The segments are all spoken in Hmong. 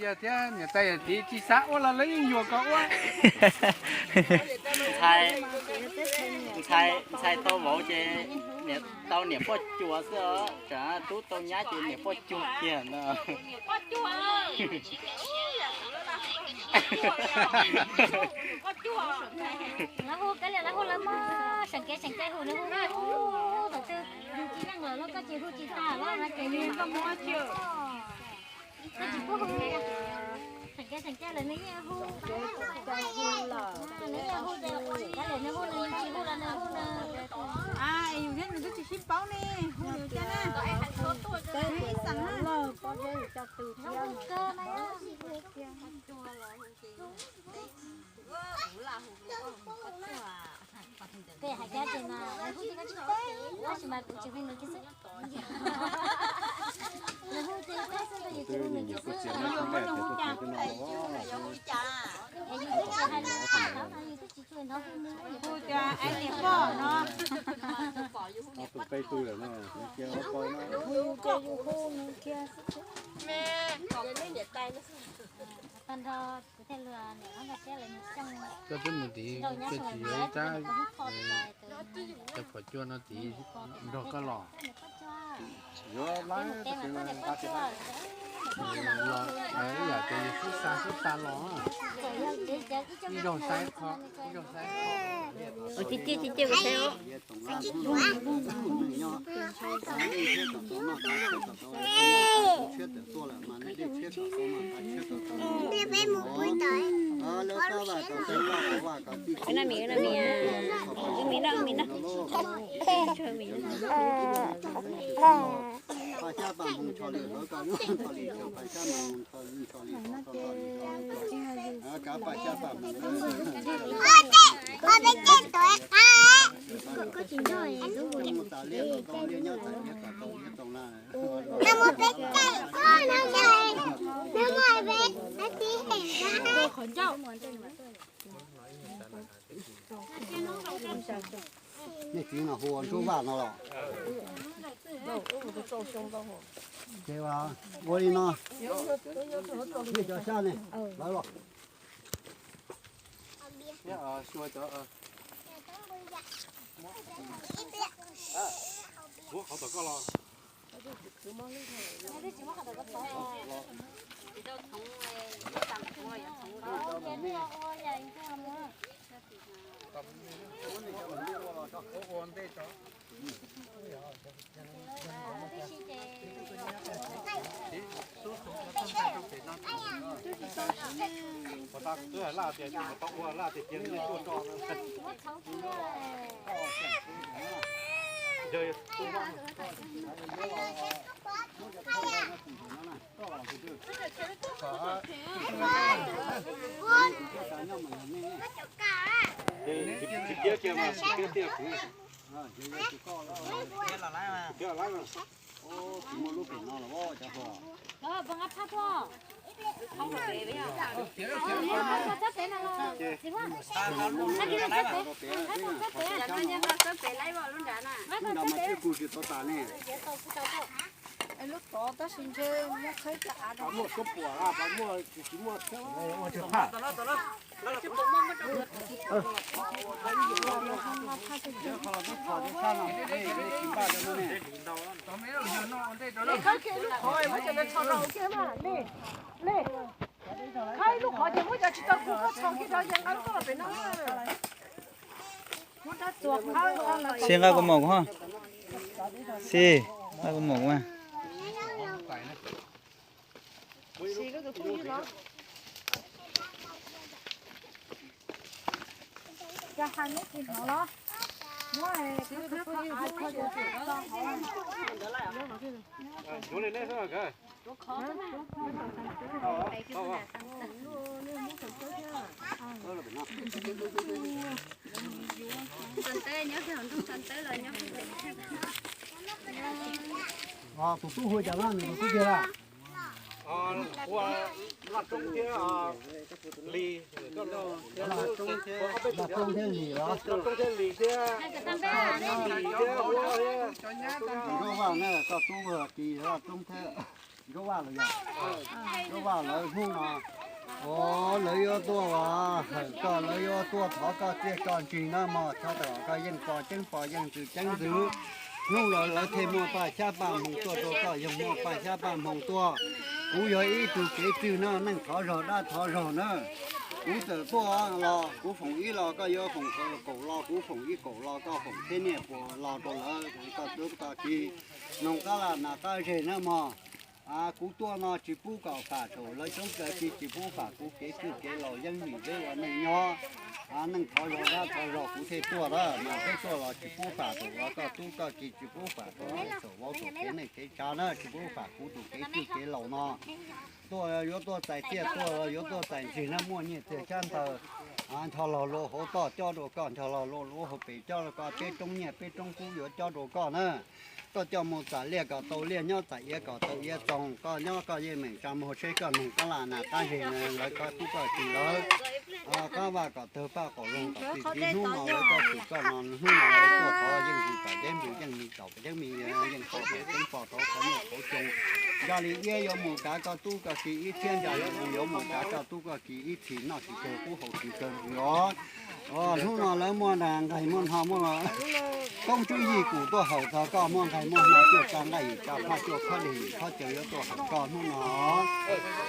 Thiab niam tais yawm txiv tsis xav ua los lawv yeej yuam kom ua. Ntxhais, ntxhais tau vauv ces tau niam poj cuag xwb os, tsam tub tau nyab ces niam poj cuag kiag ntag. Lawv hu kab liam lawv hu lawv muab seem kev seem cai hu lawv hu hu thaum twg yus tsis yeej lawm los koj tsis hu tsis tag los no ces yus koj muab koj tsis pub hu li. Seem kev seem cai lawm nws yeej hu, nws yeej hu ces kab liam nws hu nws tsis hu los nws hu nws. Yus thiab nws twb tsis sib paub ne, hu nws cas na. Ib xeem na. Peb hais cab ces mas nws hu ces koj tsis teb, tab sis mas kuv tsis hu nws kiag xwb. Nws hu ces teb xwb, yus tsis hu nws kiag xwb. Es yus twb tsis hais lus tham tau no, yus twb tsis tshua hnov hu nws. Hu cas es niam poj no. Tus peb tug lawm no, cia ob peb no. Tag nrho kuv thiaj luag niam hlob nkauj siab lawv mus xyoo. Koj twb mus tid, koj tsis yog ib rab cov phom cuaj no tid nrog koj los. Yuav laib tes los ib yam tias yus xub xa xub xa los. Ib zaug saib, ib zaug saib. Ua tsis ciaj tsis ciaj kuv saib. Nej txiv no hu ua Ntsuab Vaj no los? Ces ua li no, nej cov xyab ne, lawv los. Muab qhov tom koj los. Lub tod tab sis ntshe muab tshawb cov av rau. Muaj suab puam, muaj tsis muaj tshawb. Khawb kiag lub qhov muab cov ntawd tso rau kiag na. Khawb ib lub qhov ces muab cov tsis tau kub koj tso kiag rau ces nqa koj los pem no. Xib nqa kuv mus kuv ho. Xib nqa kuv mus kuv mas. Tus tub hu cas no, nws tus tub tiag lawm? Ua Laj Roob thiab Lis, Laj Roob thiab Lis los? Laj Roob thiab Lis thiab, Lis thiab Huab thiab. Tus Roob Vaj na, koj tub hu Lis, Laj Roob thiab. Ncuab Vaj los yog, Ncuab Vaj lawv hnub no, o, lawv yuav tuaj hawm koj, lawv yuav tuaj thov koj txiaj koj ntsig na mog. Txhob tawm, koj yeej pom ceeb pom, yeej ntws ceeb ntws. Hnub no lawv thiaj muaj paj xyab paj hmoov tuaj rau koj, yeej muaj paj xyab paj hmoov tuaj. Kuv yog ib tug kev txwj na, neej thov zog dab thov zog na. Kuv txawm tuaj los kuv foom ib los koj yuav foom kaum los, kuv foom ib kaum los koj foom thiab, niaj puas los rau lawv, koj tub koj ki, noog qab laj nas qab zej na mog. Kuv tuaj no tsis pub kom fam thaum lawv coob kaw, tsis pub fam kuv kev txwj kev laus, yeeb vim peb ua neej nyob, neej thov zog dab thov zog kuv thiaj tuaj na. Mas peb tuaj los tsis pub fam thaum los koj tub koj ki, tsis pub fam thaum thaum vauv thaum kev neej kev tsav na, tsis pub fam kuv tus kev txwj kev laus no. Tuaj yuav tuaj txais txiaj, tuaj yuav tuaj txais ntsig na, muaj nyiaj txiag xyab ntawv ncho los luag hauv toj cob rau koj, ncho los luag lub hauv pes cob rau koj, peb roob nyiaj peb roob kub yuav cob rau koj na. Koj coj mus txam liaj kom tau liaj, nyob txam iav kom tau iav txoog, koj nyob koj yeej meem tsa muag seb koj noog qab laj nas qab zej, lawv koj tub koj ki lawv. Qab vaj kom tawg paj qaum loog kom txi txiv, hnub no lawv koj xwm koj no, hnub no lawv tuaj thov yeej vim pom ceeb vim, yeej vim tsaus ceeb vim, yeej pom ceeb pom rau qhov muaj qhov xyoo. Nco li iab yuav mus kav koj tub koj ki ib txhiab, nco li ub yuav mus kav koj tub koj ki ib txhis, noj tsis kawg kub haus tsis kawg ntsws os. Hnub no lawv muaj nqaij muaj hno, muaj koob tswb yij kum tuaj hawm txog koj, muaj nqaij muaj hno cuaj tsa nqaij yim tsa phaj, cuaj khob dej yim khob cawv yuav tuaj hawm koj hnub no.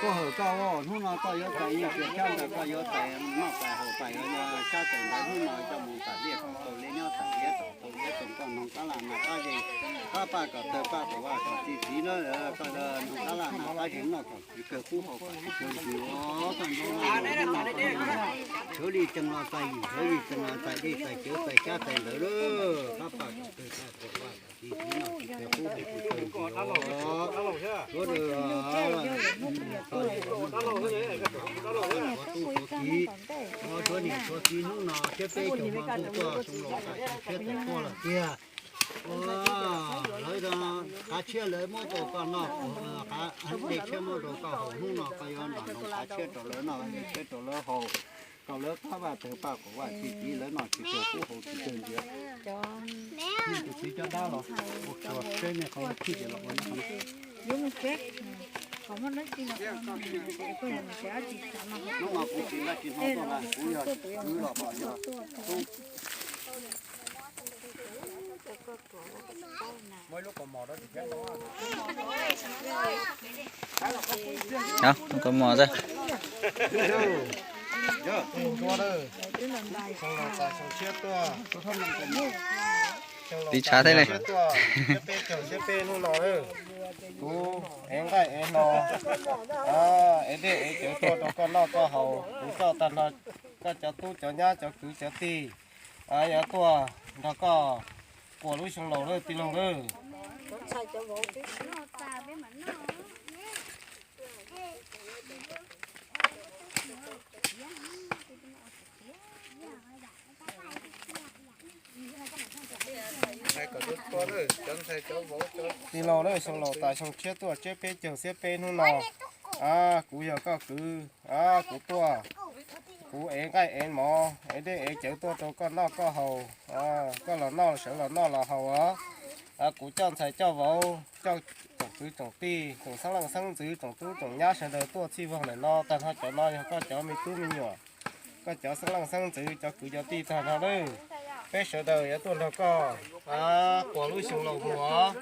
Tuaj hawm koj, hnub no koj yuav txais nyiaj txiag xyab ntawv, koj yuav txais noj txais haus txais sab txais ntawv, hnub no coj mus txam liaj kom tau liaj, nyob txam iav kom tau iav txoog, koj noog qab laj nas qab zej, qab paj kom tawg paj qaum vaj kom txi txiv na, koj noog qab laj nas qab zej, noj kom tsis kawg kub haus kom tsis kawg ntsws os. Koj nco vaj, sawv li tsees los txais yim, sawv li tsees los txais dej txais cawv txais xyab txais ntawv lawm, qab paj kom tawg paj qaum vaj kom txi txiv, noj tsis kawg kub haus tsis kawg ntsws os. Suav dawm, suav tub suav kiv, suav niam suav txiv, hnub no thiab peb caug hmo ntuj tuaj xyoo laus tas xyoo tshiab tawm tuaj lawm tiag. Lawv qav tshiab lawv muab rau koj noj, qav dej tshiab muab rau koj haus, hnub no koj yuav nrog noog qav tshiab rau lawv noj, dej tshiab rau lawv haus, kom lawv qab vaj tawg paj qaum vaj txi txiv, lawv noj tsis kawg kub haus tsis kawg ntsws. Nej tus txiv coj dab los ua tsuag seb nej qhov khij ces los ua nej qhov. Hnub no kuv tsis dab tsis hno tuaj na, kuv yog kwv los kom yog tub. Lub kaus mom xwb. Tiv tshav thiab ne. Peb caug thiab peb hnub no, kuv ev nqaij ev hno, ev dej ev cawv tuaj rau koj noj koj haus, kuv coj tag nrho koj cov tub cov nyab cov kwv cov tij, yuav tuaj nrog koj quas lub xyoo laus lawm tij laug lawm. Tij laug lawm, xyoo laus tas xyoo tshiab tuaj, tsiab peb caug xiab peb hnub no, kuv yog koj kwv, kuv tuaj, kuv ev nqaij ev mov ev dej ev cawv tuaj rau koj noj koj haus, koj los noj sawv los noj los haus os. Kuv coj ntxhais coj vauv coj tsoom kwv tsoom tij tsoom xeeb leej xeeb ntxwv tsoom tub tsoom nyab sawv daws tuaj txhij vog ntawm no, tag nrho cov no yog koj cov me tub me nyuam, koj cov xeeb leej xeeb ntxwv cov kwv cov tij tag nrho lawm. Peb sawv daws yuav tuaj nrog koj quas lub xyoo laus mus os.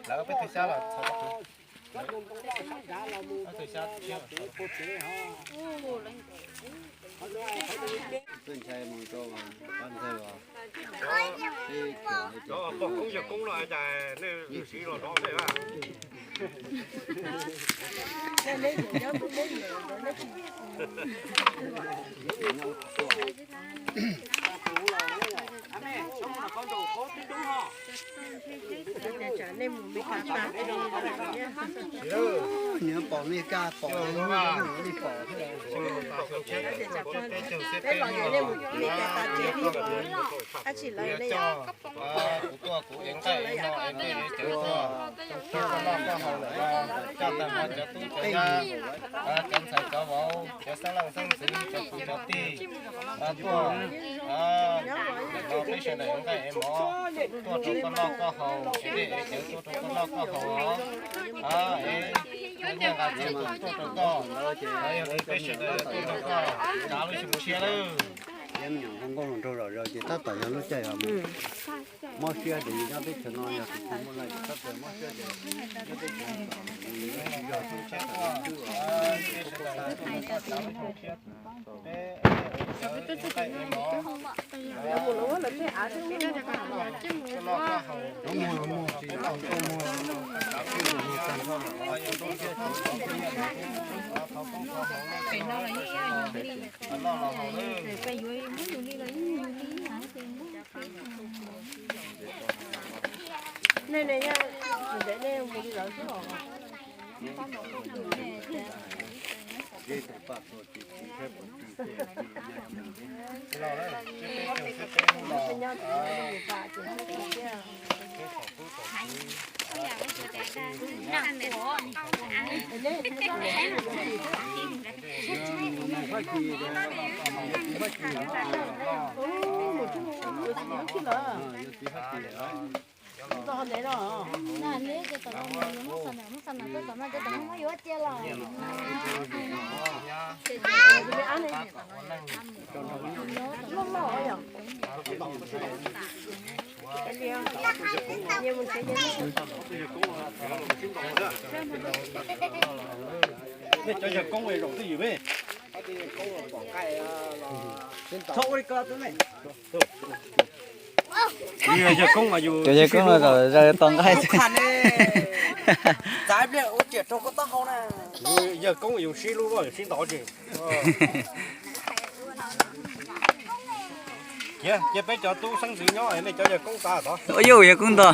Lawv peb tug xyab los txog, lawv tug xyab thiab. Txawj ntshai mus rau qab ntxawg os. Peb cov pog koob yawg koob no cas nej siv los rau nej lawm. Nws pom Meskas pom, peb los nej mus Meskas tas tsev li, dab tsi lawv ne yom. Kuv tuaj kuv ev nqaij ev no es nej ev cawv tuaj rau koj noj koj haus lawm, coj tag nrho cov tub cov nyab, cov ntxhais cov vauv, cov xeeb leej xeeb ntxwv, cov kwv cov tij tuaj, no peb sawv daws ev nqaij ev mov tuaj rau koj noj koj haus, ev dej ev cawv tuaj rau koj noj koj haus os. Ev nyiaj nqa txiag tuaj rau koj, yog li peb sawv daws tuaj rau koj tsav lub siab lawm. Nkauj Nkauj hluas nraug zom zaws ces tab tom yog lub caij yog mob siab ces nyob teb chaws no yog tus twg muaj laj tab tom mob siab ces nyob teb chaws no yog tus tshab tawm tus twb Nej cov yawg koob zaum twj ywm me. Txhob ua li ko me. Yawg koob mas yus, cov yawg koob no zaum zaws tos nqaij xwb. Yawg koob yus sib hlub loj yus sib ntov tsis. Cia peb cov tub xeeb ntxwv nyob nej cov yawg koob tas tod. Ua yuj yawg koob ntog.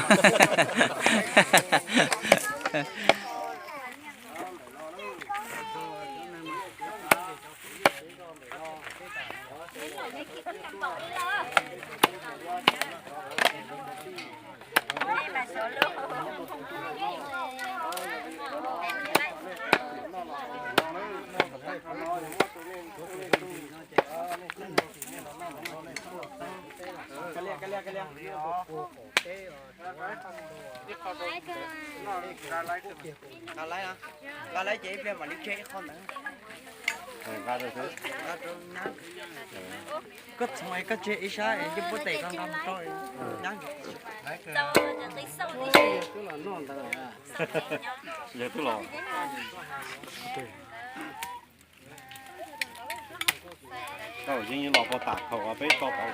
Nqa laiv ces ib pliag mam li tseg ib qho ntawd. Koj txhoov koj tseg ib sab es coj puab tes koj nqa mus rau nyab. Yawg twb los. Tau yeej los pov tam thaum peb tso tod.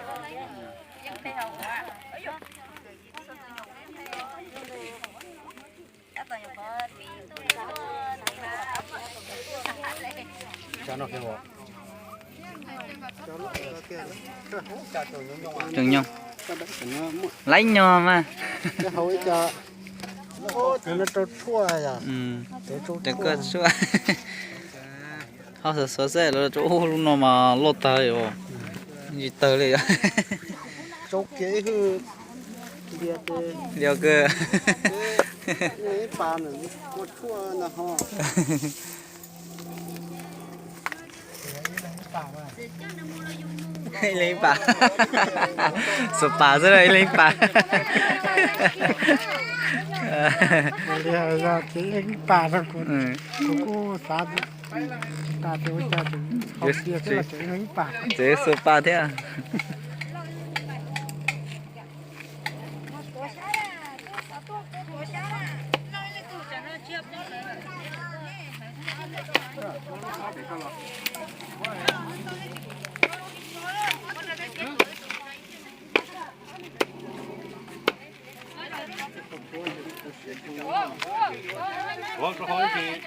Tseem nyob. Laib nyog mas. Rau koj tshuaj. Ho xuav xuav xwb los rau ub lub no mas loj tag os. Tsis tawg li. Lios kawg. Ib leeg ib pas. Xuas pas xwb ib leeg ib pas. Ib leeg ib pas no kuv kuj xav tas tias ua cas tseem hais tias xwb los tseem ib leeg ib pas. Tseem xuas pas thiab. Ua rau hauv ib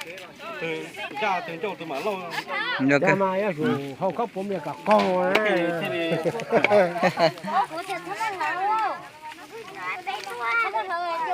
tug ncaj tug ncauj tug mam lauj. Mas yog zus hauv khaub puav me kom qaug thiaj li.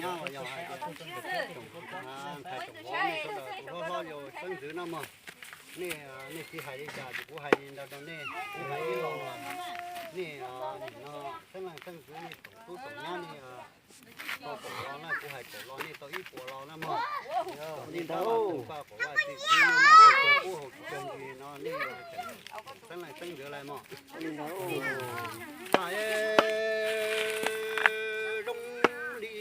nyab los yog hais tias tsoom ntxhais tsoom vauv nej sawv daws tus hlob hlob yau xeeb ntxwv no mog. Nej, nej tsis hais li cas ces kuv hais li ntawd rau nej, kuv hais ib los nej, nim no xeeb leej xeeb ntxwv nej tsoom tub tsoom nyab nej tau kaum los na, kuv hais kaum los nej tau ib puas los na mog. Li ntawd, kuv hais tsis tau, kuv hais tsis tau ntsis no nej tseem xeeb leej xeeb ntxwv lawm mog. Zoo li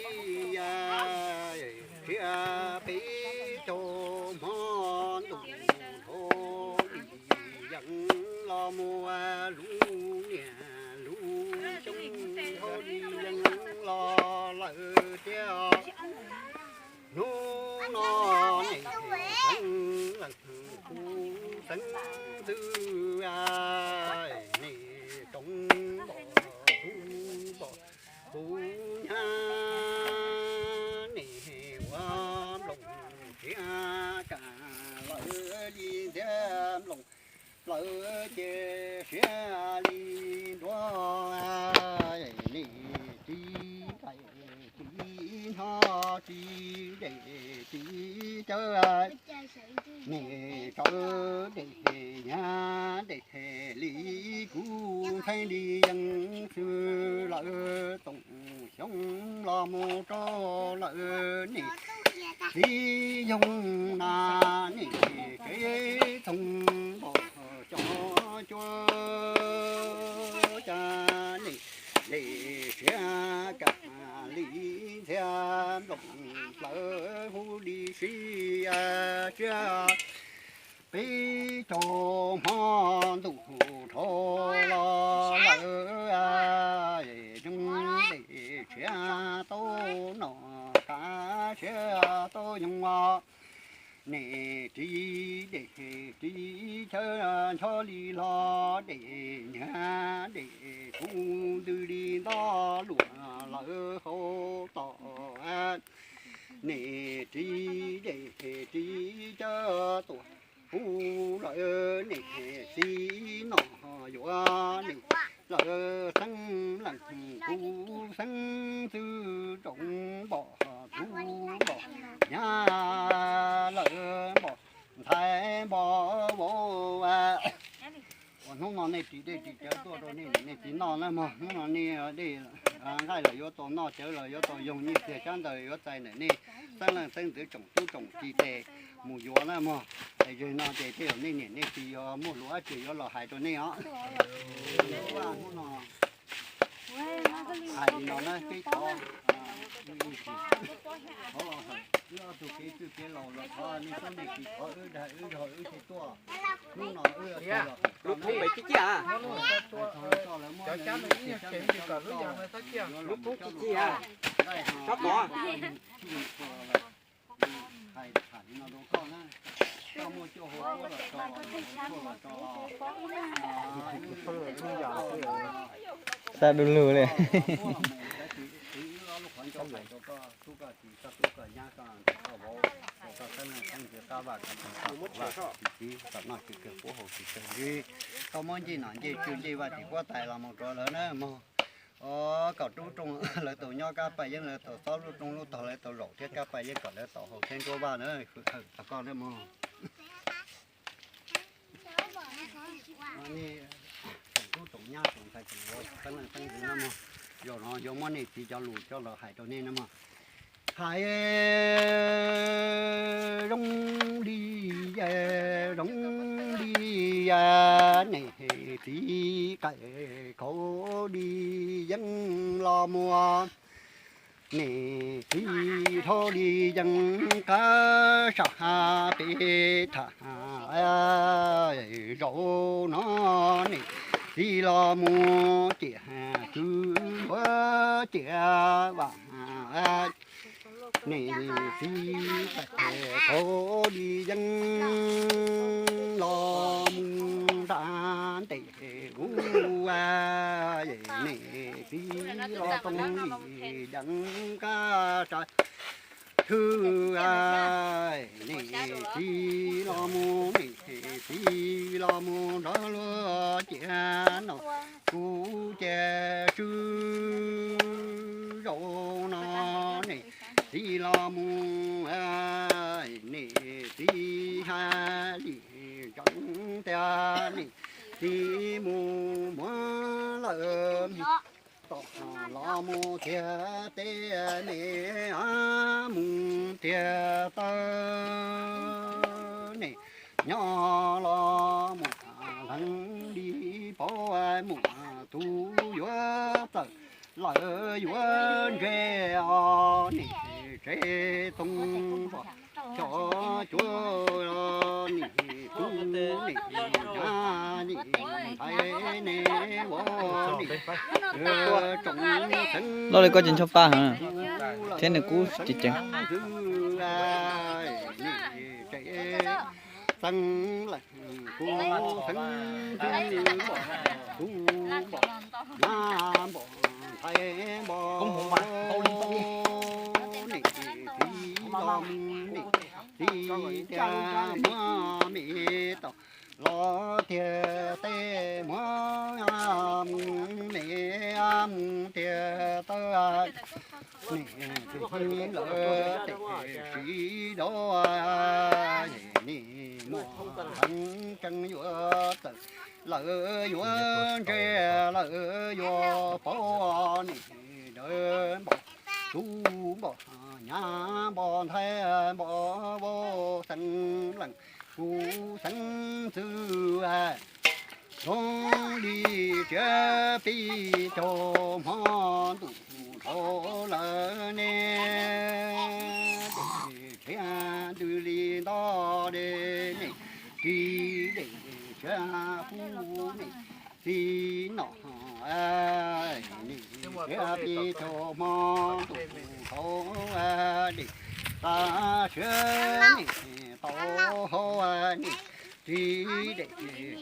siab peb caug hmo ntuj dhau li yeej los mus, lub niam lub xyoo dhau li yeej los lawm thiab. Hnub no nej xeeb leej kuv xeeb ntxwv, nej tsoom pog kuv pog kuv nyab, nej ua nplooj siab kam lawv li ntxiab nplooj plawv ces siab li nruab, nej tsis nqaim tsis nyob tsis dej tsis cawv, nej tsawv dej nyab dej li kuv ntxhais li yeej xwb lawm. Toom xyoo los mus rau lawm nej txiv yoog na, nej kev txoog npog cov cuab cas nej dej siab kam li ntxhiab nplooj plawv hu li siab siab. Peb caug hmo ntuj dhau los lawm, zoo dej tshiab tau noj kav siab tau nyoog os. Nej ris dej ris chaw ncho li hlo dej nyag dej kub ntws li nto luaj lawm hauv toj. Nej ris dej ris chaw tuaj hu lawm nej txiv noj yuav nej lawm xeeb leej kuv xeeb ntxwv tsoom npog tub npog nyab lawm npog ntxhais npog vauv. Ua hnub no nej ris dej ris cawv tuaj rau nej niam nej txiv noj na mog. Hnub no nej dej nqaij los yuav tau noj, cawv los yuav tau yoog, nyiaj txiag xyab ntawv yuav txais ntawm nej xeeb leej xeeb ntxwv tsoom tub tsoom ki tes mus yuav na mog. Es zaum no ces tej zaum nej niam nej txiv yuav muaj lus dab tsi yuav los hais rau nej os. Hnub no hais li no na, peb thov wb ob tug kev txwj kev laus los thov nej tub nej kiv thov wb dag wb zog wb thiaj tuaj. Hnub no wb los hais tau na. Txog lawv muab lawv lub tsev coj los txog, yuav los mus coj lus, hais tham li no rau koj na. Koj muaj cuaj hau tuaj los tso, hau tuaj los tso. Xa du lug li. Muab los mus cov tsis txiv wb ob lub qhov ncauj hais rau koj tub koj kiv, koj tub koj nyab, koj ntxhais koj vauv, rau koj xeeb leej xeeb ntxwv qab vaj tsis tau vaj tsis txiv, kom noj tsis kawg puab haus tsis kawg ntsig. Koj muab ncej nom ncej tswv ncej vaj tim huab tais los mus rau lawv na mog. Os, kom rub rooj lawv tau nyob kab paj yeeb, lawv tau xob lub rooj lub tog, lawv tau zaum thiab kab paj yeeb, kom lawv tau haus thiab nruab vaj na, hwm hawm txog koj na mog. Nej tsoom tub tsoom nyab tsoom ntxhais tsoom vauv xeeb leej xeeb ntxwv na mog, zaum no yuav muab nej txiv cov lus coj los hais rau nej na mog. Hais zoo li, zoo li niam txiv qaim khaub li yeeb los muaj, niam txiv dhau li yeeb qab sab pem tham. Zaum no niam txiv los mus ciam kwv yuav ciam vam, niam txiv qaim khaub li yeeb los mus nram ntes ub, niam txiv los too li yeeb qab sab thwb, niam txiv los mus, niam txiv los mus nrog luag ciam no, kuv ces tswv zaum no niam txiv los mus, niam txiv hais li ntseev tias niam txiv mus muab lawm, tom los mus tiag teb me, mus tiag taw, niam nyob los mus dheev li paub, mus tus yuav txawm lawm yuav ntse os, niam tsev tooj pom xyov cuav, niam tub niam nyab niam ntxhais niam vauv niam tsoom xeeb ntxwv, thiab nws kub ceev ceev, niam tsev xeeb leej, kuv xeeb ntxwv npom, kuv npom nyab npom ntxhais npom, niam txiv los mus, niam txiv tias muab me tau los tiag teb, muab mus me mus tiag taw, niam txiv lawv tes siv dau, niam muaj heev tseeb yuav txawm lawm yuav ntse, lawm yuav paub, niam dawb npom, tub npom, nyab npom, ntxhais npom, vauv xeeb leej, kuv xeeb ntxwv, zoo li tsiab pib caug hmo ntuj dhau lawm ne, dej tshiab ntws li nto dej ne, ris dej tshiab pub ne, txiv nom, niam tsiab pib caug hmo ntuj dhau dej, tas siab niam tau hau niam, ris dej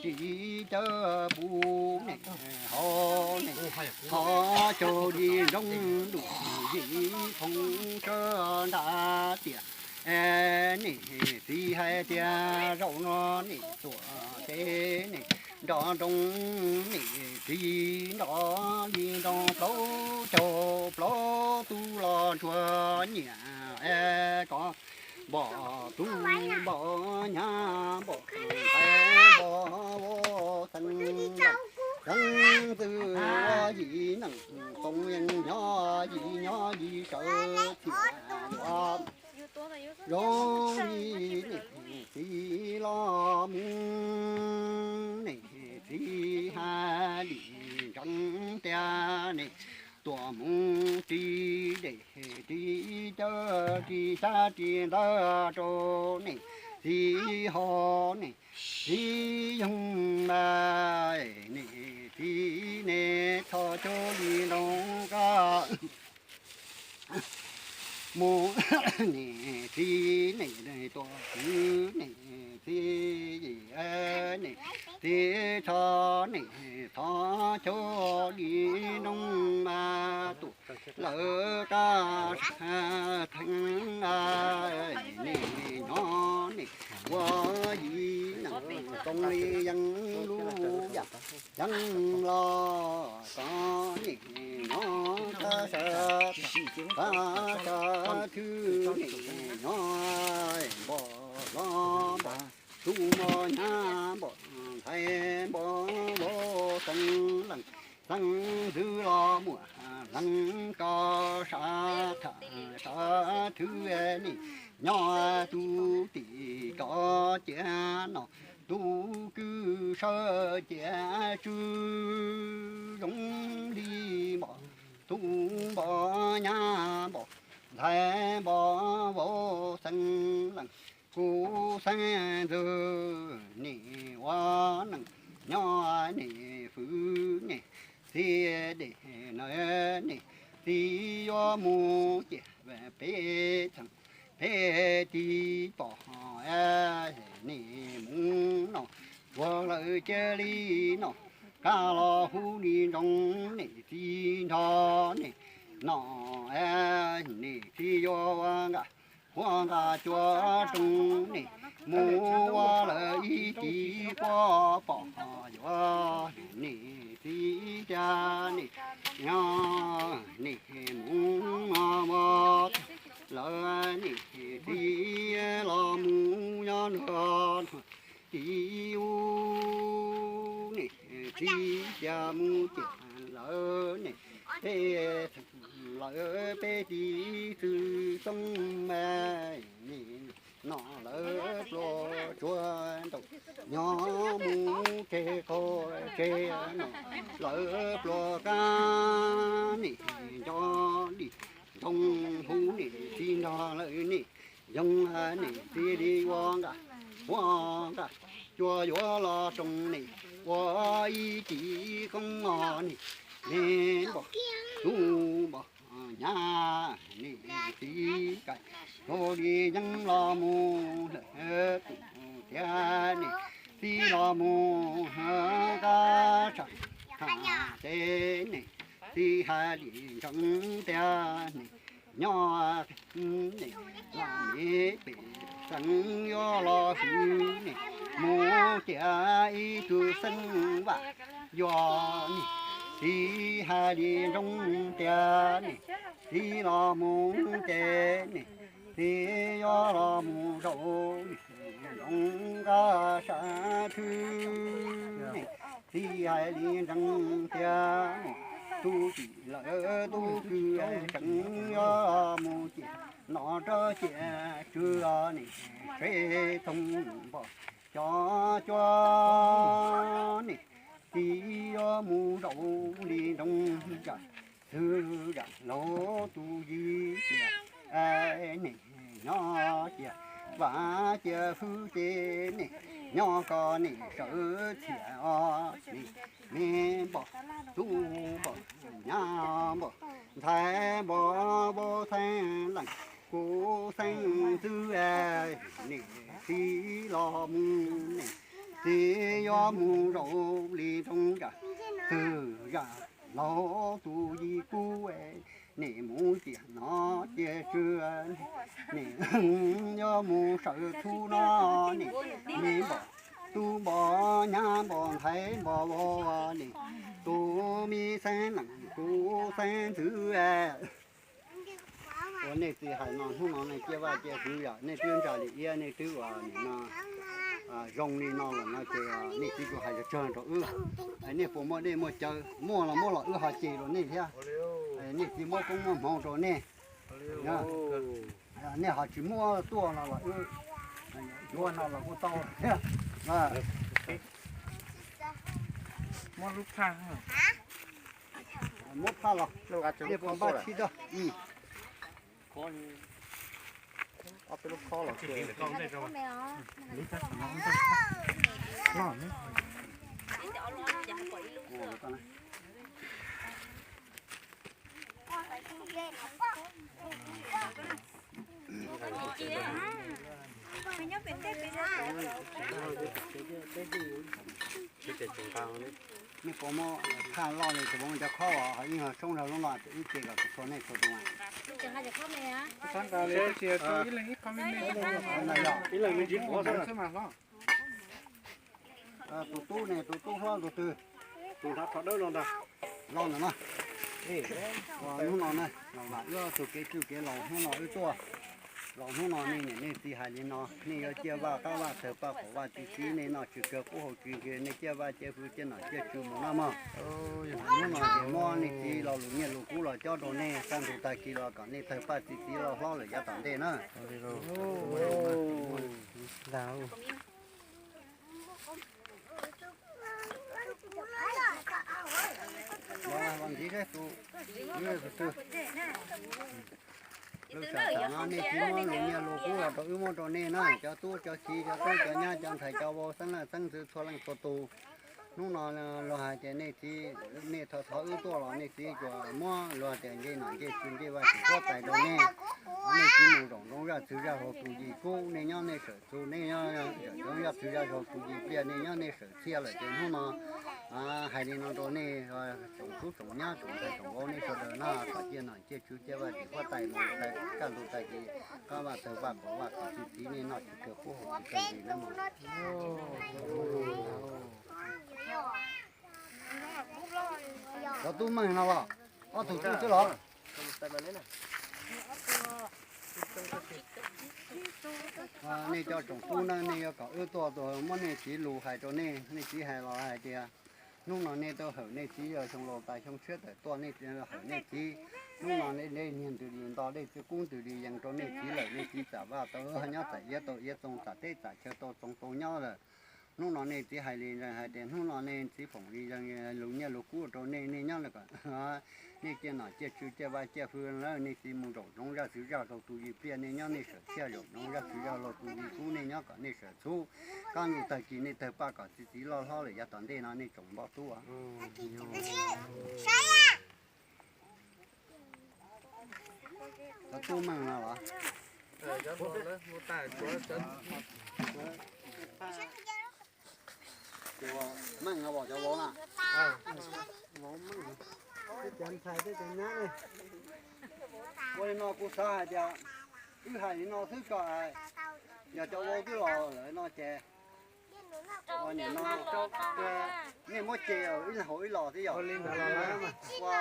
ris cawv pub niam hau niam, thov caug li nroo ntuj yim thoob tsawv nram tiam. Niam txiv hais tias zaum no niam tuam teb niam nrov nroo, niam txiv nrov li nroo plaub caug plaub tug los ntsuag nyiam koj npom, tub npom, nyab npom, ntxhais npom, vauv xeeb, xeeb ntxwv, yim neej koom yeej nyob yim nyob yim sawv txhiam yuav zoo li niam txiv txiv los mus, niam txiv hais li ntsees tias niam tuaj mus ris dej ris cawv ris xyab ris ntawv rau niam txiv haus, niam txiv yoog mas niam txiv niam txhob cuag li nroo koj mus, niam txiv niam tuaj xwb, niam txiv yim niam txiv txhob niam txhob cuag li nroo mas tus lawv koj sab theeb, niam nyob niam ua yim neeg zoo li yeeb lub yam yeeb los koj niam nyob koj sab, koj sab thwb niam nyob npog hlob npog tub npog nyab npog ntxhais npog vauv xeeb leej xeeb ntxwv los muaj leej koj sab tham sab thwb niam nyob tus tim koj ciav no tus kwj sawv ciav tsw zoo li npog tub npog nyab npog ntxhais npog vauv xeeb leej kuv xeeb ntxwv niam ua neej nyob niam fwv niam txiv dej na niam txiv yuav mus ciam peb txheej peb tiv pom niam mus no tsuag lawm cia li no koj los hu li nroo niam txiv nrog niam no niam txiv yuav ua nqa ua nqa cua rooj niam mus ua lawm ib cim puab pom yuav niam txiv tias niam nyob niam mus no mus lawm niam txiv los mus nyob nrog no txiv ub niam txiv tias mus ciam lawm niam peb lawm peb tiv txwv xoob me niam no lawm pluas tsuag ntaus nyob mus tseg qaug tseg no lawm pluas kab niam nco li nroo hu niam txiv nrog lawm niam yoog niam txiv li ua nqa ua nqa cua yuav los rooj niam ua ib cim koob os niam niam npog tub npog nyab niam txiv kais hu li yeeb los mus lawm tus tias niam txiv los mus kab tsam tham ces niam txiv hais li ntsees tias niam nyob niam los niam pem xeem yuav los hwv niam mus ciam ib tug xeeb vam yuav niam txiv hais li nroo tias niam txiv los mus ces niam txiv yuav los mus zaum nroo kab sab thwb niam txiv hais li ntsees tias niam tub tim lawm tub kwj tseem yuav mus ciam no rov ciam tsw niam seb thooj npog cov cua niam txiv yuav mus zaum li nroo zam txwv zam laug tus yim pliam niam nyob cia vam cia hwv ces niam nyob koj niam sawv txhiam os niam me npog tub npog nyab npog ntxhais npog vauv xeeb leej kuv xeeb ntxwv niam txiv los mus niam txiv yuav mus zaum li nroo zam txwv zam laug tus yim kub niam mus ciam no ciam tsw niam yuav mus sawv txhub no niam me npog tub npog nyab npog ntxhais npog vauv niam tus me xeeb leej kuv xeeb ntxwv Ua nej txiv hais no hnub no nej ciaj vaj ciaj tsev yom, nej twb ntsa li iab nej twb ua nim no zoo li no lawm no ces nej txiv tsuas hais tsawg tsawg rau wb, nej puas muaj dej muaj cawv, muaj los muab los wb ho cem rau nej thiab. Nej txiv muab koob muab hmoov rau nej, nej ho tsis muab tuaj no los wb Yuav no los kuj tau. Muab lub phaj, muab phaj los, nej puas npaj tshib rau. Nej puas muab phaj loj li tus vauv cov khob os, yeej ho soob zog lub no ces wb ce kom txhua nej txhua tus. Ib leeg ib qho me me. Tus tub ne, tus tub hlob tus twg? Tus nrab phom dawb no ntag. Los ntawm no. Hnub no na, los vam wb ob tug kev tswj kev laus hnub no wb tuaj. Los hnub no nej niam nej txiv hais li no, nej yuav ciaj vaj qab vaj tawg paj qaum vaj txi txiv, nej noj tsis kawg qub haus tsis ntsig, nej ciaj vaj ciaj fwv ciaj nom ciaj tswv mus noj mog. Hnub no ces muab nej txiv lo lus nyiaj lus kub los cob rau nej, kaj ntug tag kis los kom nej tawg paj txi txiv loj hlob lawm yav tom ntej na. Los ntxiv seb tus, lub sij hawm no nej txiv muab lus nyiaj lus kub los rau wb muab rau nej na, cov tub cov kiv cov tub cov nyab cov ntxhais cov vauv xeeb leej xeeb ntxwv txhua leej txhua tus. Hnub no luag hais tias nej txiv, nej thov thov wb tuaj los nej txiv tsuas muab luag tias nce nom nce tswv nce vaj tsis huab tais rau nej. Nej txiv mus zaum zoov zaj txwv zaj zog tus yim kub, nej nyob nej sawm txuv, nej nyob sawm zoov zaj txwv zaj zog tus yim pliaj, nej nyob nej sawm txhiaj lawm ces hnub no hais li no rau nej tsoom tub tsoom nyab tsoom ntxhais tsoom vauv nej sawv daws na, kom ciaj nom ciaj tswv ciaj vaj tsis huab tais mus kaj ntug tag kis, qab vaj tawg paj qaum vaj kom txi txiv, nej noj tsis kawg qub haus tsis kawg ntsig na mog. Cov tub meej no los, ob tug tub xwb los? Nej cov tsoom tub na, nej yuav kom wb tuaj tus muab nej txiv lus hais rau nej, nej txiv hais los hais tias hnub no nej tuaj hawm nej txiv, yog xyoo laus tas xyoo tshiab tawm tuaj nej hawm nej txiv. Hnub no nej niag ntws li nto, dej txiv kub ntws li yees rau nej txiv lawm, nej txiv txam vaj tau nyob txam iav tau iav txoos txam teb txam chaw tau txoos tau nyob lawm. Hnub no nej txiv hais li hais tias hnub no nej txiv foom li lus nyiaj lus kub rau nej, nej nyob kom nej ciaj nom ciaj tswv ciaj vaj ciaj fwv lawm, nej txiv mus zaum zoov zaj txwv zaj rau tus yim pliaj, nej nyob nej sawm txhiaj zaum zoov zaj txwv zaj rau tus yim kub, nej nyob kom nej sawm txhub. Kaj ntug tag kis nej tawg paj kom txi txiv loj hlob lawm yav tom ntej no nej tsoom npoj tub. Cov tub meej no los? Meej no los cov vauv na? Cov ntxhais thiab cov nyab ne. Ua li no kuv xav hais tias wb hais li no xwb tso, yog cov vauv twb los lawm no ces nim no nej muab ces ib leeg haus ib los thiab yog. Ua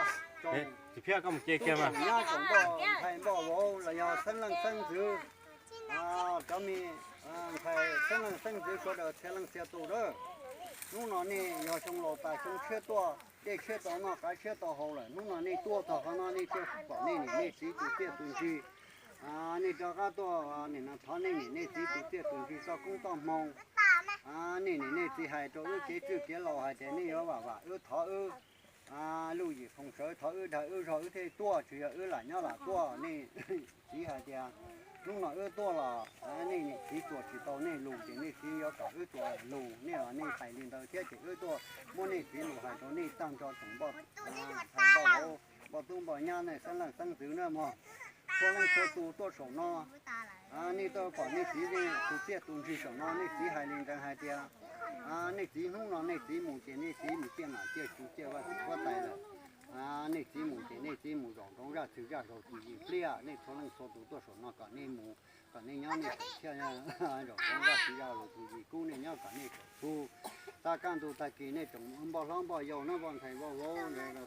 tsoom tub tsoom nyab tsoom npoj ntxhais npoj vauv los yog xeeb leej xeeb ntxwv, cov me ntxhais xeeb leej xeeb ntxwv sawv daws txhia leej txhia tus a. Hnub no nej yog xyoo laus tas xyoo tshiab tuaj, dej tshiab tau noj qav tshiab tau haus lawm, hnub no nej tuaj txog qhov no nej thiaj pom nej niam nej txiv tus txiaj tus ntsig. Nej rov qab tuaj nim no thov nej niam nej txiv tus txiaj tus ntsig txoj koob txoj hmoo. Nej niam nej txiv hais rau wb kev tswj kev laus hais tias nej yuav vam vam wb thov wb lub yim foom sawv thov wb dag wb zog wb thiaj tuaj, tsis yog wb lam nyob lam tuaj. Nej txiv hais tias hnub no wb tuaj los nej niam txiv tsuas tsis tau nej lus ces nej txiv yuav kom wb tsuas lus, nej los nej hais li ntawd thiab ces wb tuaj muab nej txiv lus hais rau nej tag nrho tsoom npoj, npoj vauv, npoj tub npoj nyab nej xeeb leej xeeb ntxwv na mog. Txhua leej txhua tus tuaj saum no, nej tuaj pom nej txiv tus txiaj tus ntsig saum no, nej txiv hais li ntawd hais tias nej txiv hnub no nej txiv mus ces nej txiv mus ciaj nom ciaj tswv ciaj vaj txwv huab tais lawm. Nej txiv mus ces nej txiv mus zaum zoov zaj txwv zaj zog tus yim pliaj, nej txhua leej txhua tus tuaj saum no kom nej mus, kom nej nyob nej sawm txhiaj zaum zoov zaj txwv zaj zog tus yim kub, nej nyob kom nej sawm txhub. Tag kaj ntug tag kis nej tsoom npoj hlob npoj yau na, npoj ntxhais npoj vauv,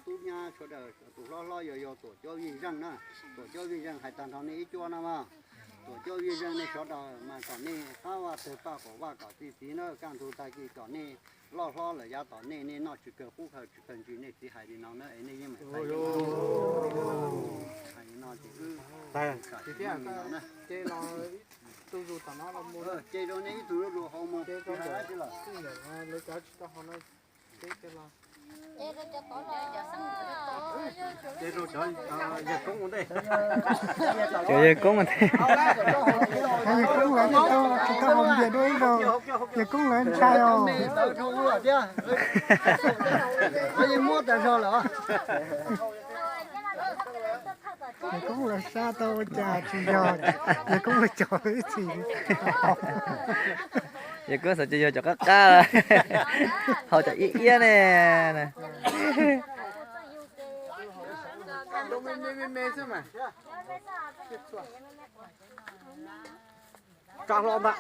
tub nyab sawv daws, tus hlob hlob yau yau tuam cuab vij zeej na, tuam cuab vij zeej hais tag nrho nej ib cuab na mas, tuam cuab vij zeej nej sawv daws mas kom nej qab vaj tawg paj qaum vaj kom txi txiv na, kaj ntug tag kis kom nej loj hlob lawm yav tom ntej nej noj tsis kawg qub haus tsis kawg ntsig, nej txiv hais li no na es nej yeej meem hais li no ces wb hais li no na. Tus zus tom no los mus, ces rau nej ib tug zuj zus haus mus, ces rau lawv cov tsis tau haus no, ces rau los. Ces rau cov yawg koob ua ntej. Cov yawg koob ua ntej. Yawg koob lawv tsis tau, tsis tau haus npias dua ib zaug, yawg koob lawv ntshai os. Yawg koob lawv sab tau ua cas tsis yog, yawg koob lawv cov ib txhis. Yawg koob xav ces yog cov qab qab, haus cov iab iab ne. Tsa hlo ntag.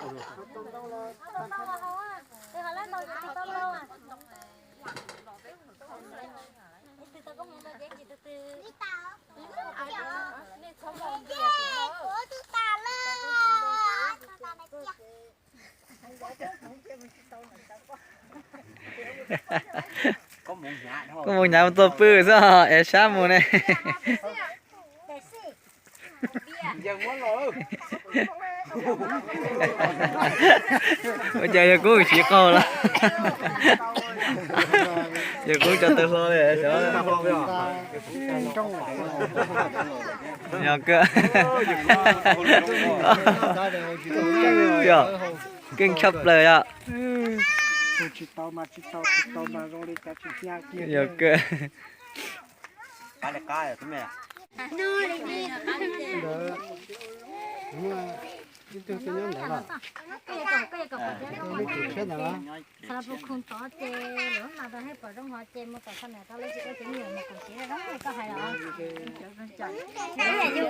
Koj mus hnyav mus tua pw xwb es sab mus ne. Ua cas yawg koob siv qaug lawm? Yawg koob tso tawg hlo li. Yog kawg. Yog, keej tshaj plaws yom. Yog kawg. Ib tug twg nyob ntawd los? Ib tug tshiab ntawd los? Xav puas khoom tod ces lawv mas tau hais pom zoo hov ces mus tom kho niam tau lawv tsis ua ces me nyuam mus koom siv zoo li koj hais los. Yus xwb.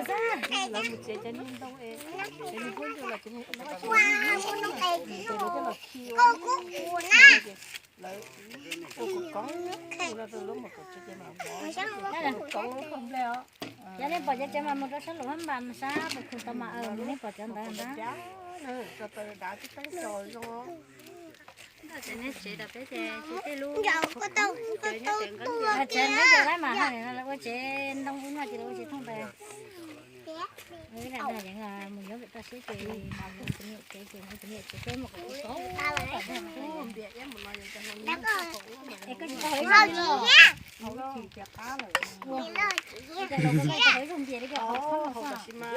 Yog nej pom cov tsev mas mus rau sab lus hab npas sab puas khoom tau mas nej pom cov ntawd ntag. Tsev ntawd ces lawv mas ha lawv ua tsev ntoo ub no ces lawv ua tsis thooj ntawd. Ib lam dag yeev mus nyob pem toj siab ces tus niam tsev ces tus niam tsev peb mus kom tau es koj tsis tau haus ib zaug npias. Haus ib zaug npias li ko haus txhob no xwb.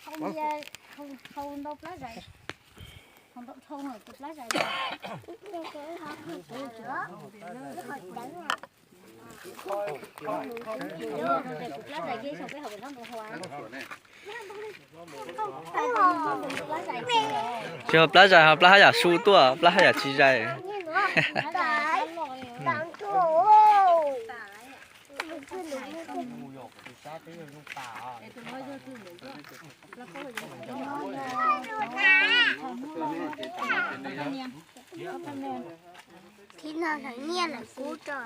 Haus npias, haus ntau plab zais, haus ntau dhau tus plab zais. Kuv plab zais kiag saum peb hauv pem txhob ntu hua. Tsis haus plab zais, haus plab haj yam su tuaj, plab haj yam tsis zais. Thib no lawv nyiaj lawv kub tso.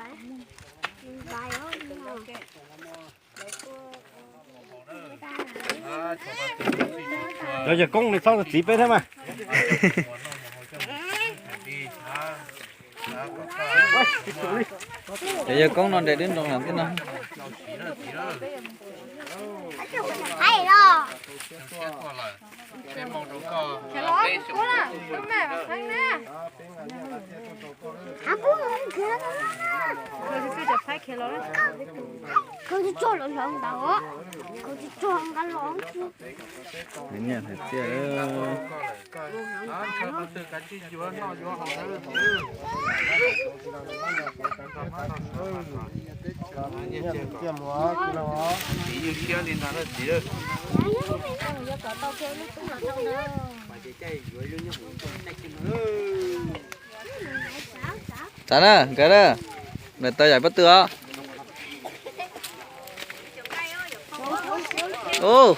Cov yawg koob no txhob txiv peb thiab mas. Cov yawg koob no nres dib nroo lawm thiab no. Nyiaj hais tias txiv yug siab li ntag txiv. Tsav na nkawd na, ntawm taw yam pob tw os. Ub.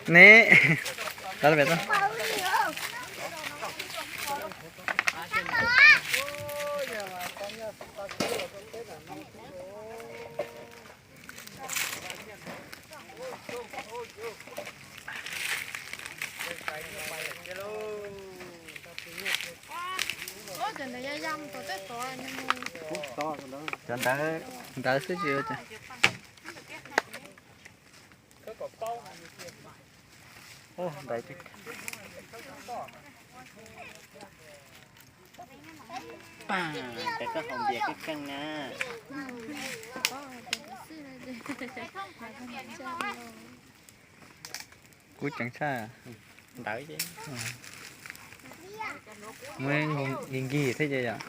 Ni. Cov ntawd, ntawd xwb tsis ua cas. Ntawd, pam, tes koj haus npias kheej kheej na. Kub ceev tshaj. Ntawd, muab nkig nkig thiab ces yom.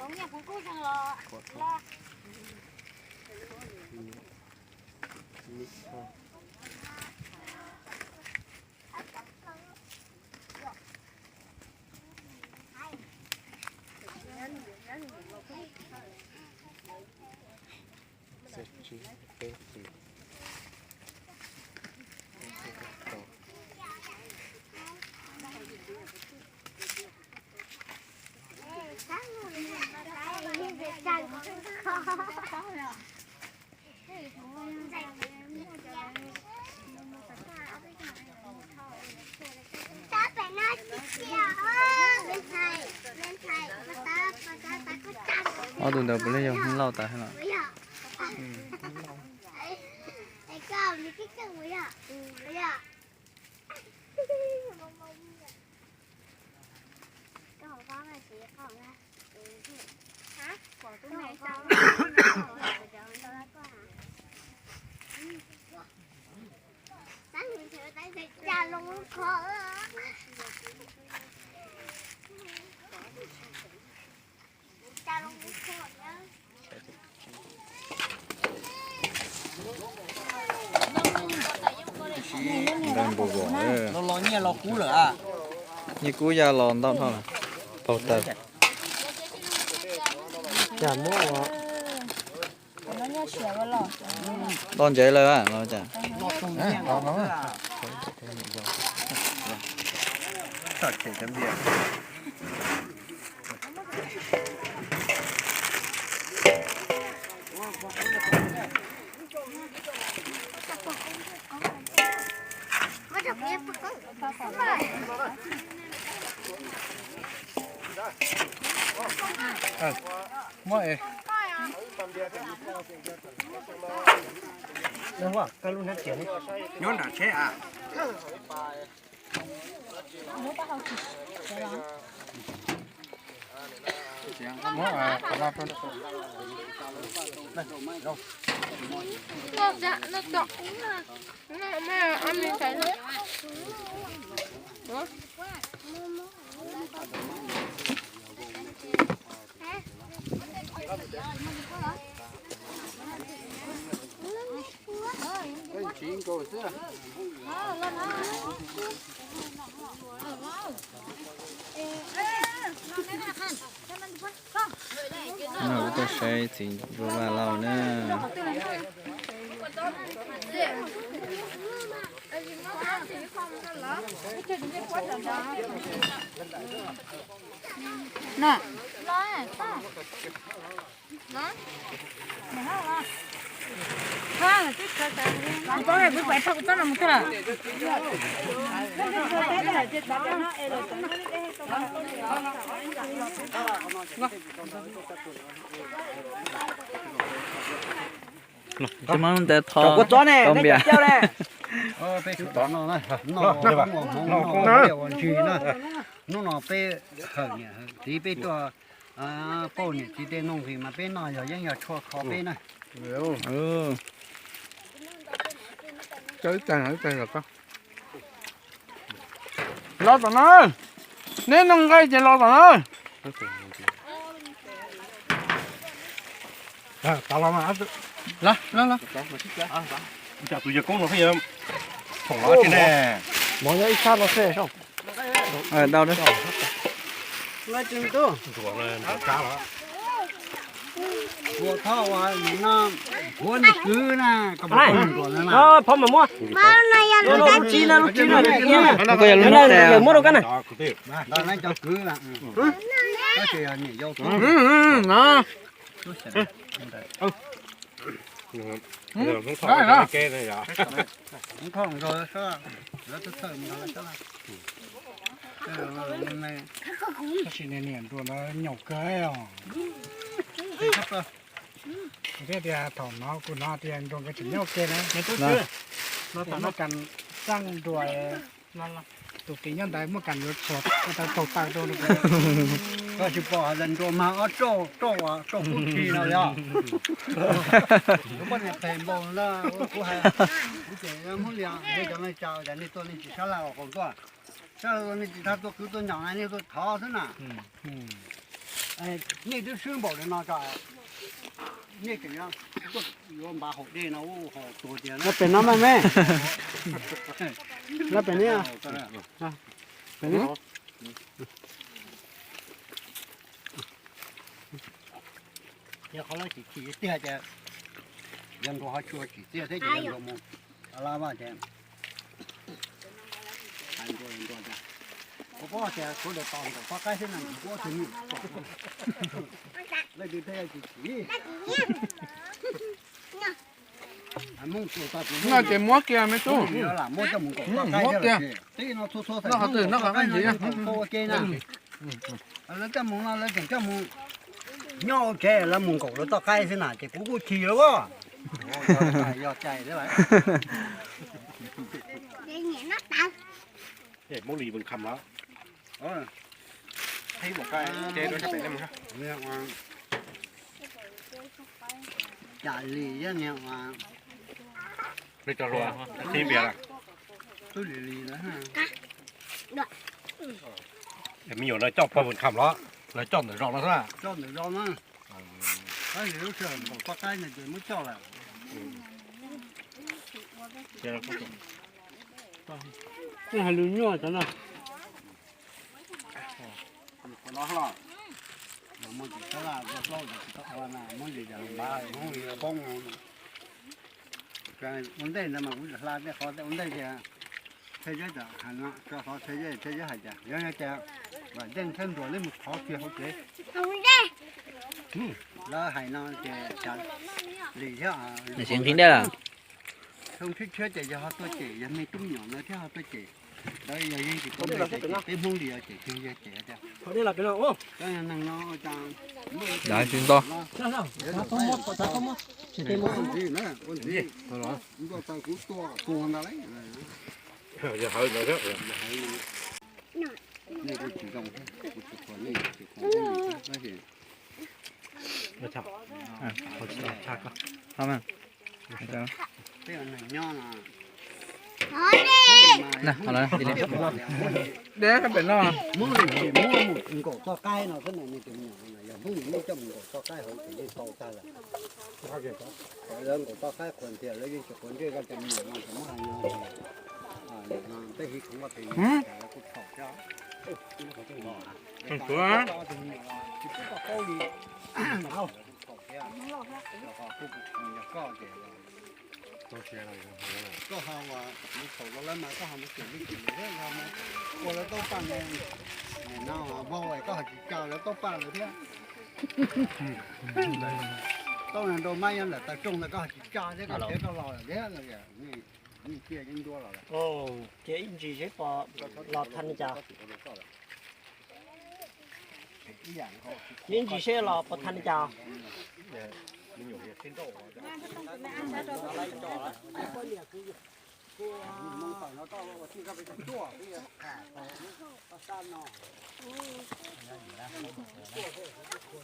Ob tug ntawd puav leej yog Hmoob Lauj tas los? Nyiaj kub ya los ntau dhau lawm. Paug taws. Toj ntsev lawm los cas? Nyob nram tsheb a. No kuv tuaj saib txiv Npluag Vaj Lauj na. Tsis muaj ntev tho tau npias. Hnub no peb hawm niam txiv peb tuaj pauj niam txiv tej nuj nqis mas peb noj yog yeeb yog tshuaj kho peb na. Los tom no, neb noj nqaij ces los tom no. Tus yawg koob no pheej yog phoom los tsis ne. Mov nyob ib sab no xwb. Dau. Phov mas muab. Lub tsib na, lub tsib na. Muab rau kab na. Tab sis niag niam nruas no nyaum kawg os. Kuv thiaj tias thaum no kuv hnov tias nruas nkawd tseem nyob ua ke na. Muaj kas xaj nruas, tus tis nyob ntawd muaj kas yuav tshuav tau taw rau no. Koj tsis pom hais tias nruas mas ob rauj, rauj, rauj kub tshis no yog. Kuv poj niam phem npaum na, kuv hais, kuv ces Hmoob Lias, nej cov neeg tsa cas nej tuaj nej tsis sab laj ua qos tuaj. Sab laj nej tsis txhob tuaj kwv tuaj nyaum na, nej tuaj thov xwb na. Nej twb swb npaum li no tso, nej tseem yuav npav haum dej no, haum tuag tiag. Lawv pem no mas me, lawv pem no. Yog qhov lawv tsis chim tiag ces yog nruas ho tshua tsim txiaj thiab ces yog nruas mus lab vaj ces hais nruas nruas tias, kuv paub tias sawv daws tos nkaum toj qaib xwb na, kuv ua tus nyuj, leej twg thiaj tsis chim. No ces muab kiag me tub, lam muab coj mus nkaum toj qaib thiab, tib no txhua txhua xeem Hmoob nkaum toj qaib no yog nkaum tau ua ke na. Lawv coj mus no lawv tseem coj mus nyob ua ke, lawv mus nkaum lawv toj qaib xwb na ces kuv kuj chim lawm. Yog cai thiab lawm. Hmoob Lis Vwm Kham los. Cas li, tub li li na. Me nyuam lawv coj pog Vwm Kham los, lawv coj ntawm zos no xwb. Coj ntawm zos na. Lub sij hawm nkaum toj qaib no ces muab coj lawm. Hais lus nyuaj cov no. Qhov no los, muaj tsis txhob laj ua plaub tsis tau ua na, muab li cas los npav, muab li poob. Ua ntej ntawd mas kuv hla tej qhov tej ua ntej tias, Tsheb Zeb txawm hais no, tso qhov Tsheb Zeb, Tsheb Zeb hais tias yog tias Vam Yeej thiab Nruas nej mus thov kiag hauv tsev, lawv hais no ces cas li thiab. Xyoo tshiab tshiab ces yog ho tuaj cem, yog me tub me nyuam no thiab ho tuaj cem. Lawv yog yeej tsis tau me ces peb Hmoob li os, cem kiag yog cem tiag. Neeg no, ntsis nto. Ua ntxiv, ntuj tau kuv tua tuag ntag lauj. Nej kuj tsis zoo thiab, kuv tsis thuam nej, tsis thuam nej, tab sis Tej neeg nyob no, Hmoob li tsis muab mus nkaum toj qaib no xwb na, nej cov me nyuam no yog Hmoob li muab coj mus nkaum toj qaib hauv ces yeej tau tag lawm. Lawv nkaum toj qaib qhuas ntiag lawv yeej tsis quav ntsej koj cov me nyuam no, tsis muab hais no ces tej hiv khoom vaj phem lawv kuj txhaum thiab. Tsis pub koj paub li, txhaum thiab. Yog koj ces koj ho mus txhaum rau lawv mas koj ho mus cem lub cem lus thiab, ua lawv taub paj no, vau koj ho tsis tsa lawv taub paj lawm thiab. Taub no nrau mab nyob ntawm taw rooj ntawd koj ho tsis tsa thiab, koj khiav koj los lawm thiab. Cia ib ntsis seb pom los tha li cas. Cia ib ntsis seb los pom tha li cas.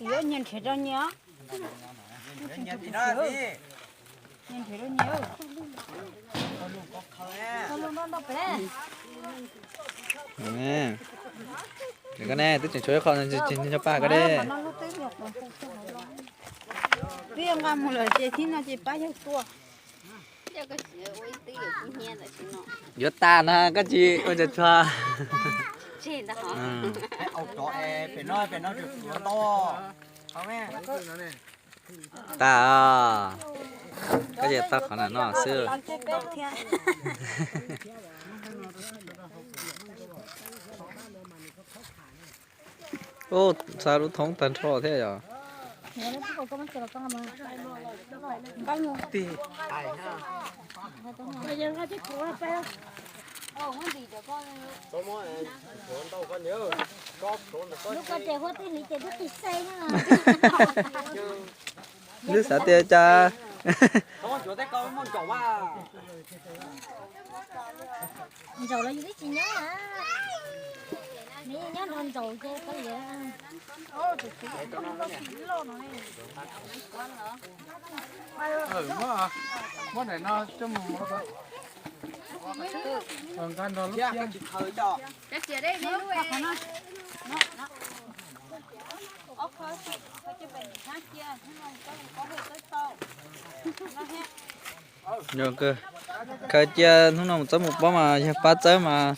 Yuav nyias nrhiav rau nyias. Nyias nrhiav rau nyias. Koj ne, twb tseem tshuav ib qho nyob paj koj de. Twb yuav nqa mus lawm ces thib no ces pab yawg tua. Yuav tas na koj tsis ua cas tsuag. Tas, koj ces tau qhov na no xwb. Ub, xa lub thoob tag nrho thiab yog. Lub ko ces huab twb hliv ces twb qis xej na. Lub xav tias cas. Ntsaum los yus twb tsis nyob na. Nws nyob nrog ntsaum ces tau yus. Muab daim no coj mus, nqa nrog lub thiab. Khaws cia hnub no mus txawb mus pob mas yog pab txawb mas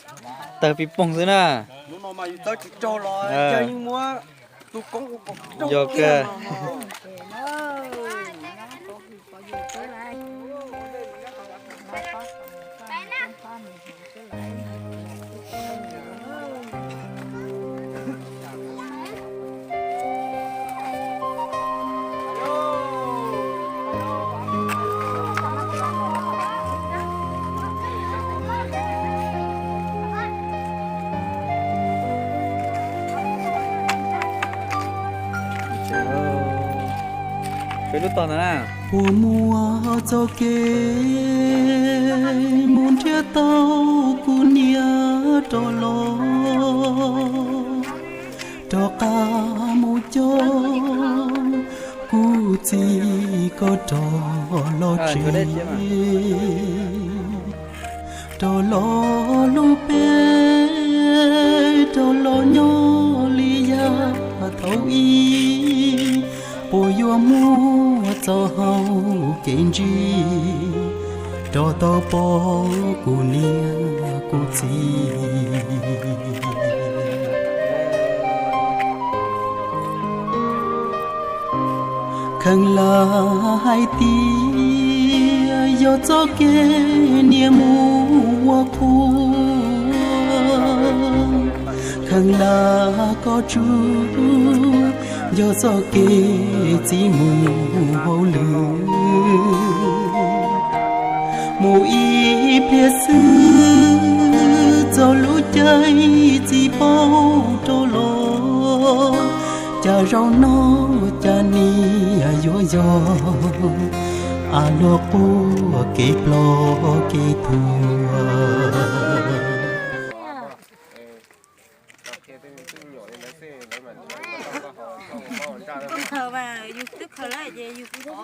tawg pis poog xwb na. Yog kawg. Peb lub tog ntawd na. Puas muaj txoj kev mus nrhiav tau kuv niam rov los, rov qab mus coj kuv txiv koj rov los tsev, rov los hlub peb, rov los nyob li yam thaum ub. Puas yuav muaj txoj hau kev ntsis rov tau pom kuv niam kuv txiv? Kheev lam hais tias yog txoj kev niam mus ua qhua, kheev lam koj tsum yog txoj kev txiv mus hauj lwm. Mus ib pliag xwb txog lub caij txiv paub rov los, cas zaum no cas niam yuav yog av luaj quaj kev ploj kev tuag. Khaws mas yus twb khaws lawm ces yus tau.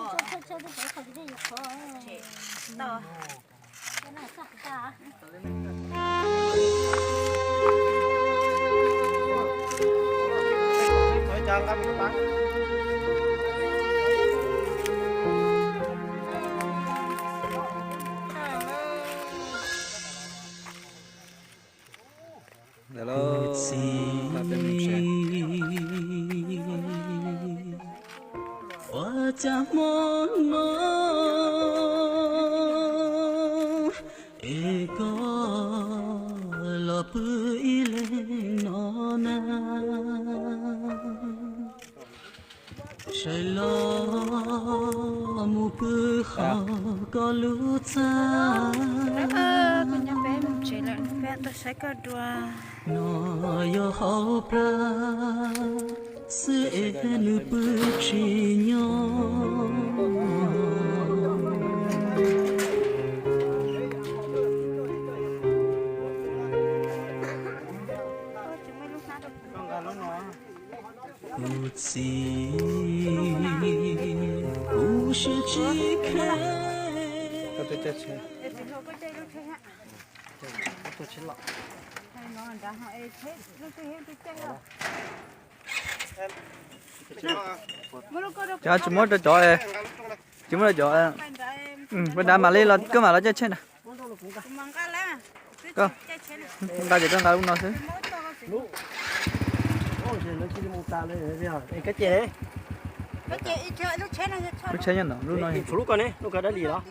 Kuv txiv, ua cas hmo no es koj los pw ib leeg no na? Sawv los mus pw hauv koj lub txaj. Peb mus tsev lawm, peb tuaj saib koj dua. No yog hauv plab xwb es nws pw tsis nyob. Kuv txiv, kuv siab tsis kheev. Cov tsis muab rau cov, tsis muab rau cov. Peb nrad mam li los, koj mam los caij tsheb ntag. Koj nqa ces koj nqa lub no xwb. Lub tsheb nyob ntawm lub no. Lub ko ne, lub ko dab li los?